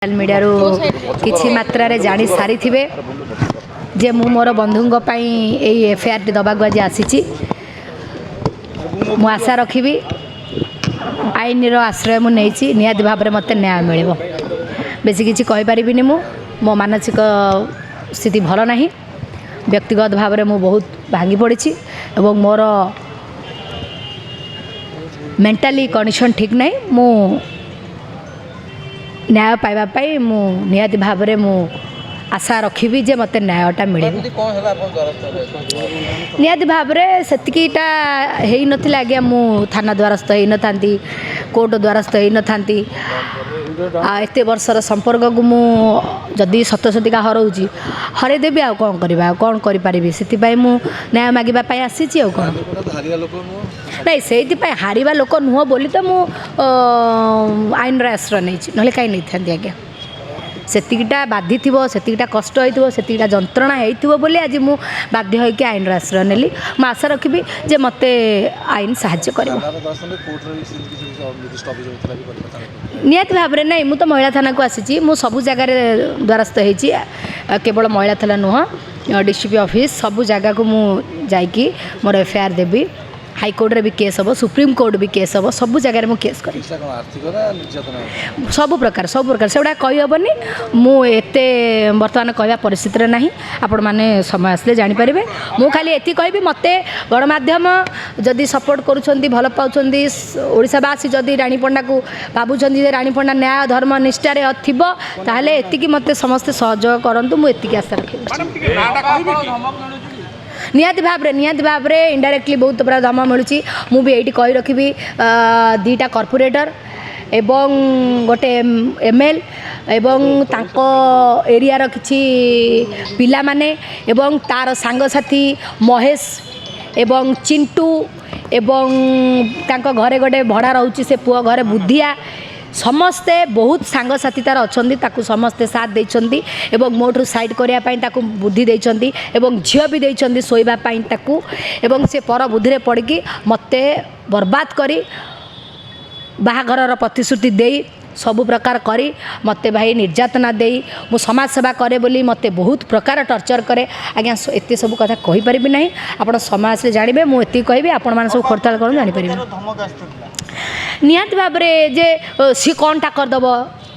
Social ମିଡ଼ିଆରୁ କିଛି ମାତ୍ରାରେ ଜାଣି ସାରିଥିବେ ଯେ ମୁଁ ମୋର ବନ୍ଧୁଙ୍କ ପାଇଁ ଏଇ ଏଫଆଇଆର୍ଟି ଦେବାକୁ ଆଜି ଆସିଛି। ମୁଁ ଆଶା ରଖିବି, ଆଇନର ଆଶ୍ରୟ ମୁଁ ନେଇଛି, ନିହାତି ଭାବରେ ମୋତେ ନ୍ୟାୟ ମିଳିବ। ବେଶୀ କିଛି କହିପାରିବିନି ମୁଁ। ମୋ ମାନସିକ ସ୍ଥିତି ଭଲ ନାହିଁ। ବ୍ୟକ୍ତିଗତ ଭାବରେ ମୁଁ ବହୁତ ଭାଙ୍ଗି ପଡ଼ିଛି ଏବଂ ମୋର ମେଣ୍ଟାଲି କଣ୍ଡିସନ୍ ଠିକ୍ ନାହିଁ। ମୁଁ ନ୍ୟାୟ ପାଇବା ପାଇଁ ମୁଁ ନିହାତି ଭାବରେ ମୁଁ ଆଶା ରଖିବି ଯେ ମୋତେ ନ୍ୟାୟଟା ମିଳିବ। ଏମିତି କ'ଣ ହେଲା ଆପଣ ଦ୍ୱାରସ୍ଥ ହେଲେ? ନିହାତି ଭାବରେ ସେତିକିଟା ହେଇନଥିଲା ଆଜ୍ଞା, ମୁଁ ଥାନା ଦ୍ୱାରସ୍ଥ ହେଇନଥାନ୍ତି, କୋର୍ଟ ଦ୍ୱାରସ୍ଥ ହେଇନଥାନ୍ତି। ଆଉ ଏତେ ବର୍ଷର ସମ୍ପର୍କକୁ ମୁଁ ଯଦି ସତ ସତିକା ହରଉଛି, ହରେଇଦେବି, ଆଉ କ'ଣ କରିବା, ଆଉ କ'ଣ କରିପାରିବି? ସେଥିପାଇଁ ମୁଁ ନ୍ୟାୟ ମାଗିବା ପାଇଁ ଆସିଛି, ଆଉ କ'ଣ? ହାରିବା ଲୋକ ନୁହଁ। ନାଇଁ, ସେଇଥିପାଇଁ ହାରିବା ଲୋକ ନୁହଁ ବୋଲି ତ ମୁଁ ଆଇନର ଆଶ୍ରୟ ନେଇଛି, ନହେଲେ କାହିଁ ନେଇଥାନ୍ତି ଆଜ୍ଞା? ସେତିକିଟା ବାଧିଥିବ, ସେତିକିଟା କଷ୍ଟ ହେଇଥିବ, ସେତିକିଟା ଯନ୍ତ୍ରଣା ହେଇଥିବ ବୋଲି ଆଜି ମୁଁ ବାଧ୍ୟ ହୋଇକି ଆଇନର ଆଶ୍ରୟ ନେଲି। ମୁଁ ଆଶା ରଖିବି ଯେ ମୋତେ ଆଇନ ସାହାଯ୍ୟ କରିବ। ଥାନାର ଦ୍ୱାରସ୍ଥ ହେଲେ, କୋର୍ଟରେ ବି ସେମିତି କିଛି କିଛି ନିର୍ଦ୍ଦିଷ୍ଟ ଅଭିଯୋଗ ଥିଲା ବି କରିବ ଥାନାକୁ? ନିହାତି ଭାବରେ ନାଇଁ, ମୁଁ ତ ମହିଳା ଥାନାକୁ ଆସିଛି। ମୁଁ ସବୁ ଜାଗାରେ ଦ୍ୱାରସ୍ଥ ହେଇଛି। କେବଳ ମହିଳା ଥାନା ନୁହଁ, ଡିସିପି ଅଫିସ୍, ସବୁ ଜାଗାକୁ ମୁଁ ଯାଇକି ମୋର ଏଫଆଇଆର୍ ଦେବି। ହାଇକୋର୍ଟରେ ବି କେସ୍ ହେବ, ସୁପ୍ରିମକୋର୍ଟ ବି କେସ୍ ହେବ, ସବୁ ଜାଗାରେ ମୁଁ କେସ୍ କରିବି। କେସ୍ଟା କ'ଣ ଆର୍ଥିକ ନା ନିର୍ଯାତନା? ସବୁ ପ୍ରକାର, ସବୁ ପ୍ରକାର। ସେଗୁଡ଼ା କହିହେବନି। ମୁଁ ଏତେ ବର୍ତ୍ତମାନ କହିବା ପରିସ୍ଥିତିରେ ନାହିଁ। ଆପଣମାନେ ସମୟ ଆସିଲେ ଜାଣିପାରିବେ। ମୁଁ ଖାଲି ଏତିକି କହିବି, ମୋତେ ଗଣମାଧ୍ୟମ ଯଦି ସପୋର୍ଟ କରୁଛନ୍ତି, ଭଲ ପାଉଛନ୍ତି, ଓଡ଼ିଶାବାସୀ ଯଦି ରାଣୀ ପଣ୍ଡାକୁ ଭାବୁଛନ୍ତି ଯେ ରାଣୀ ପଣ୍ଡା ନ୍ୟାୟ, ଧର୍ମ, ନିଷ୍ଠାରେ ଥିବ, ତାହେଲେ ଏତିକି ମୋତେ ସମସ୍ତେ ସହଯୋଗ କରନ୍ତୁ। ମୁଁ ଏତିକି ଆଶା ରଖିବି। ନିହାତି ଭାବରେ, ନିହାତି ଭାବରେ ଇନଡାଇରେକ୍ଟଲି ବହୁତ ପୁରା ଧମକ ମିଳୁଛି। ମୁଁ ବି ଏଇଠି କହି ରଖିବି, 2ଟା କର୍ପୋରେଟର ଏବଂ ଗୋଟେ ଏମ୍ଏଲ୍ଏ ଏବଂ ତାଙ୍କ ଏରିଆର କିଛି ପିଲାମାନେ ଏବଂ ତା'ର ସାଙ୍ଗସାଥି ମହେଶ ଏବଂ ଚିଣ୍ଟୁ ଏବଂ ତାଙ୍କ ଘରେ ଗୋଟେ ଭଡ଼ା ରହୁଛି ସେ ପୁଅ ଘରେ ବୁଦ୍ଧିଆ, ସମସ୍ତେ ବହୁତ ସାଙ୍ଗସାଥି ତା'ର ଅଛନ୍ତି। ତାକୁ ସମସ୍ତେ ସାଥ ଦେଇଛନ୍ତି ଏବଂ ମୋଠୁ ସାଇଡ଼୍ କରିବା ପାଇଁ ତାକୁ ବୁଦ୍ଧି ଦେଇଛନ୍ତି ଏବଂ ଝିଅ ବି ଦେଇଛନ୍ତି ଶୋଇବା ପାଇଁ ତାକୁ। ଏବଂ ସେ ପର ବୁଦ୍ଧିରେ ପଡ଼ିକି ମୋତେ ବର୍ବାଦ କରି, ବାହାଘରର ପ୍ରତିଶ୍ରୁତି ଦେଇ, ସବୁ ପ୍ରକାର କରି, ମୋତେ ଭାଇ ନିର୍ଯାତନା ଦେଇ, ମୁଁ ସମାଜ ସେବା କରେ ବୋଲି ମୋତେ ବହୁତ ପ୍ରକାର ଟର୍ଚର୍ କରେ ଆଜ୍ଞା। ଏତେ ସବୁ କଥା କହିପାରିବି ନାହିଁ। ଆପଣ ସମୟ ଆସିଲେ ଜାଣିବେ। ମୁଁ ଏତିକି କହିବି, ଆପଣମାନେ ସବୁ ଖୋଳତାଡ଼ କରନ୍ତୁ, ଜାଣିପାରିବେ। ନିହାତି ଭାବରେ ଯେ ସିଏ କ'ଣଟା କରିଦେବ,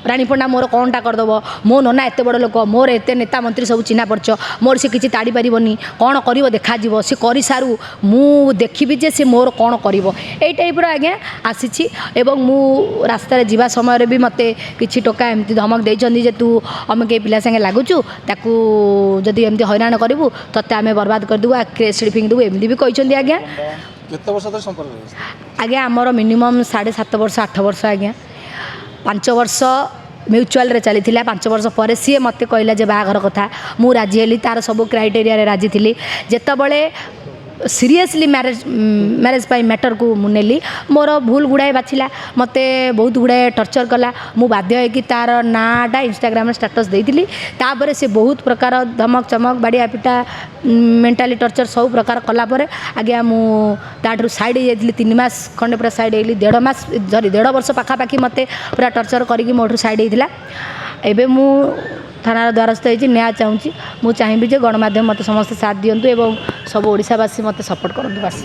ରାଣୀ ପଣ୍ଡା ମୋର କ'ଣଟା କରିଦେବ? ମୋ ନନା ଏତେ ବଡ଼ ଲୋକ, ମୋର ଏତେ ନେତା ମନ୍ତ୍ରୀ ସବୁ ଚିହ୍ନା ପରିଚୟ, ମୋର ସେ କିଛି ତାଡ଼ି ପାରିବନି। କ'ଣ କରିବ ଦେଖାଯିବ, ସେ କରିସାରୁ, ମୁଁ ଦେଖିବି ଯେ ସେ ମୋର କ'ଣ କରିବ। ଏଇ ଟାଇପ୍ର ଆଜ୍ଞା ଆସିଛି। ଏବଂ ମୁଁ ରାସ୍ତାରେ ଯିବା ସମୟରେ ବି ମୋତେ କିଛି ଟୋକା ଏମିତି ଧମକ ଦେଇଛନ୍ତି ଯେ ତୁ ଅମକେ ଏଇ ପିଲା ସାଙ୍ଗେ ଲାଗୁଛୁ, ତାକୁ ଯଦି ଏମିତି ହଇରାଣ କରିବୁ, ତୋତେ ଆମେ ବର୍ବାଦ କରିଦେବୁ, ଏସିଡ଼ ଫିଙ୍ଗିଦେବୁ, ଏମିତି ବି କହିଛନ୍ତି ଆଜ୍ଞା। କେତେ ବର୍ଷ ଧରି ସମ୍ପର୍କ ରହିଛି? ଆଜ୍ଞା, ଆମର ମିନିମମ୍ 7.5 ବର୍ଷ, 8 ବର୍ଷ ଆଜ୍ଞା। 5 ବର୍ଷ ମ୍ୟୁଚୁଆଲରେ ଚାଲିଥିଲା। 5 ବର୍ଷ ପରେ ସିଏ ମୋତେ କହିଲା ଯେ ବାହାଘର କଥା। ମୁଁ ରାଜି ହେଲି, ତା'ର ସବୁ କ୍ରାଇଟେରିଆରେ ରାଜି ଥିଲି। ଯେତେବେଳେ ସିରିୟସଲି ମ୍ୟାରେଜ୍ ପାଇଁ ମ୍ୟାଟର୍କୁ ମୁଁ ନେଲି, ମୋର ଭୁଲ ଗୁଡ଼ାଏ ବାଛିଲା, ମୋତେ ବହୁତ ଗୁଡ଼ାଏ ଟର୍ଚର୍ କଲା। ମୁଁ ବାଧ୍ୟ ହେଇକି ତା'ର ନାଁଟା ଇନଷ୍ଟାଗ୍ରାମରେ ଷ୍ଟାଟସ୍ ଦେଇଥିଲି। ତାପରେ ସେ ବହୁତ ପ୍ରକାର ଧମକ ଚମକ, ବାଡ଼ିଆ ପିଟା, ମେଣ୍ଟାଲି ଟର୍ଚର୍ ସବୁ ପ୍ରକାର କଲା ପରେ ଆଜ୍ଞା, ମୁଁ ତାଠାରୁ ସାଇଡ଼୍ ହେଇଯାଇଥିଲି। 3 ମାସ ଖଣ୍ଡେ ପୁରା ସାଇଡ଼୍ ହେଇଗଲି। 1.5 ମାସ, ସରି, 1.5 ବର୍ଷ ପାଖାପାଖି ମୋତେ ପୁରା ଟର୍ଚର୍ କରିକି ମୋଠୁ ସାଇଡ଼୍ ହେଇଥିଲା। ଏବେ ମୁଁ ଥାନାର ଦ୍ୱାରସ୍ଥ ହେଇଛି, ନ୍ୟାୟ ଚାହୁଁଛି। ମୁଁ ଚାହିଁବି ଯେ ଗଣମାଧ୍ୟମ ମୋତେ ସମସ୍ତେ ସାଥ୍ ଦିଅନ୍ତୁ ଏବଂ ସବୁ ଓଡ଼ିଶାବାସୀ ମୋତେ ସପୋର୍ଟ କରନ୍ତୁ, ବାସ୍।